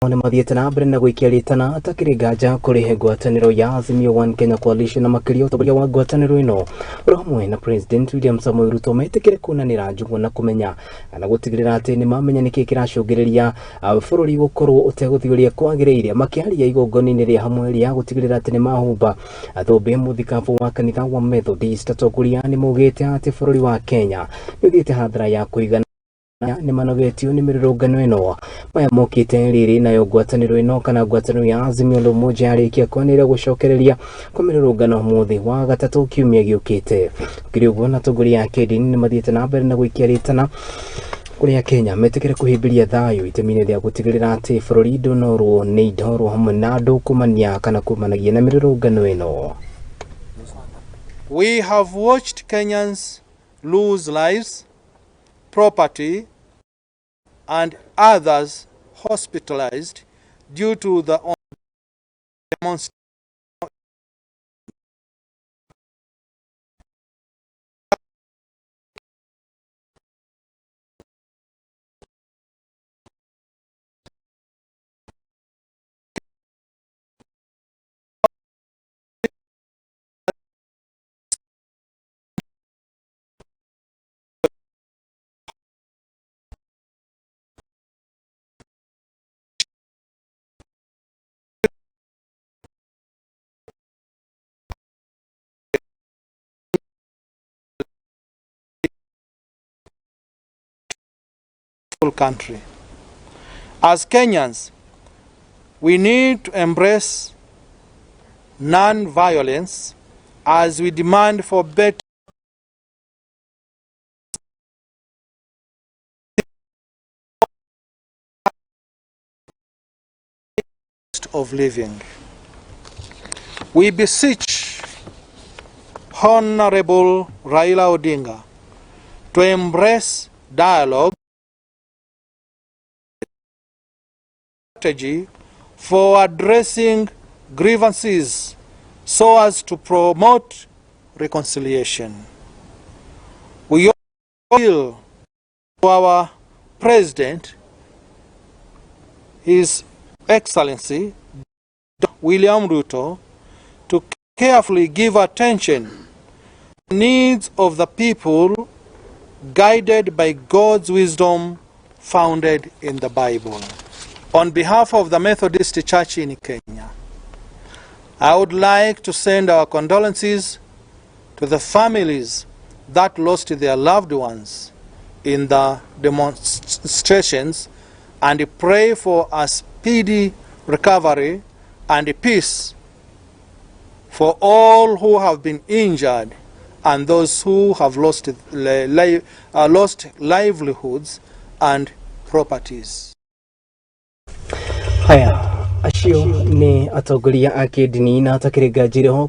Nĩ mathiĩte na mbere na gũikia rĩtana atakĩrĩ nganja kũrĩ ngwatanĩro ya Azimio One Kenya Coalition, na makĩria ũtongoria wa ngwatanĩro ĩno ũrĩ hamwe na President William Samoei Ruto, metĩkĩre kuonanĩra njũgũma na kũmenya na gũtigĩrĩra atĩ nĩ mamenya nĩkĩ kĩracũngĩrĩria bũrũri gũkorwo ũtegũthiĩ ũrĩa kwagĩrĩire. Makĩaria igongona-inĩ rĩa hamwe rĩa gũtigĩrĩra atĩ nĩ mahumba thũmbĩ mũthikabu wa kanitha wa Methodist, atongoria nĩ maugĩte atĩ bũrũri wa Kenya nĩ ũthiĩte hathara ya kũigana, nĩ manogetio nĩ mĩrũrũngano ĩno. Maya mokĩte rĩrĩ nayo ngwatanĩro ĩno kana ngwatanĩro ya Azimio la Umoja yarĩkia kwanĩrĩra gũcokereria kwa mĩrũrũngano mũthĩ wa gatatũ kiumia gĩũkĩte. Gũkĩrĩ ũguo, na atongoria a kĩndini nĩ mathiĩte na mbere na gũikia rĩtana kũrĩ Akenya metĩkĩre kũhĩmbĩria thayũ itemi-inĩ rĩa gũtigĩrĩra atĩ bũrũri ndũnorwo nĩ indo oro hamwe na andũ kumania kana kumanagia na mĩrũrũngano ĩno. We have watched Kenyans lose lives, property, and others hospitalized due to the demonstration. Country. As Kenyans, we need to embrace non-violence as we demand for better of living. We beseech Honorable Raila Odinga to embrace dialogue strategy for addressing grievances so as to promote reconciliation. We appeal to our President, His Excellency William Ruto, to carefully give attention to the needs of the people, guided by God's wisdom founded in the Bible. On behalf of the Methodist Church in Kenya, I would like to send our condolences to the families that lost their loved ones in the demonstrations and pray for a speedy recovery and peace for all who have been injured and those who have lost livelihoods and properties. Haya, acio nĩ atongoria a kĩndini na atakĩrĩ nganja ho.